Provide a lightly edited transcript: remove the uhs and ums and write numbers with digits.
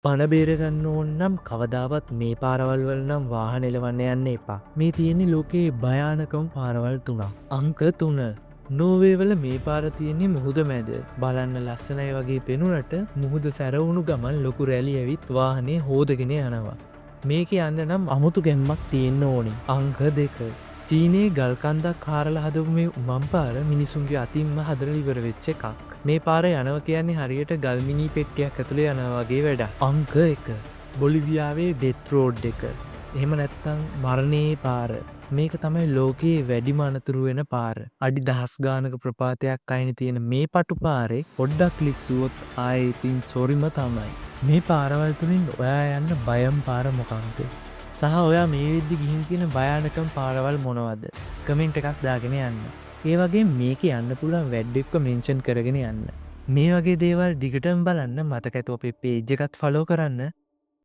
පණ බේරගන්න ඕන නම් කවදාවත් මේ පාරවල් වල නම් වාහන එලවන්න යන්න එපා. මේ තියෙන්නේ ලෝකයේ භයානකම පාරවල් තුනක්. අංක 3. නෝර්වේ වල මේ පාර තියෙන්නේ මුහුද මැද. බලන්න ලස්සනයි වගේ පෙනුනට මුහුද සැර වුණු ගමන් ලොකු රැලි ඇවිත් වාහනේ හෝදගෙන යනවා. මේක යන්න නම් අමුතු ගැම්මක් තියෙන්න ඕනේ. අංක 2. චීනයේ ගල් කන්දක් හාරලා හදපු මේ උමම් පාර මිනිසුන්ගේ අතින්ම හදලා ඉවර වෙච්ච එකක්. මේ පාර යනවා කියන්නේ හරියට ගල් මිනි පෙට්ටියක් ඇතුලේ යනවා වගේ වැඩක්. අංක 1. බොලිවියාවේ ඩෙත් රෝඩ් එක. එහෙම නැත්නම් මරණයේ පාර. මේක තමයි ලෝකයේ වැඩිම අනතුරු වෙන පාර. අඩි දහස් ගානක ප්‍රපාතයක් අයින තියෙන මේ පටු පාරේ පොඩ්ඩක් ලිස්සුවොත් ආයේ ඉතින් සොරිම තමයි. මේ පාරවල් තුනින් ඔයා යන්න බයම පාර මොකක්ද? සහ ඔයා මේ වෙද්දි ගිහින් තියෙන භයානකම පාරවල් මොනවද? කමෙන්ට් එකක් දාගෙන යන්න. ඒ වගේම මේකේ යන්න පුළුවන් වැඩ එක්ක මෙන්ෂන් කරගෙන යන්න. මේ වගේ දේවල් දිගටම බලන්න මතක ඇතුව අපේ පේජ් එකත් ෆලෝ කරන්න.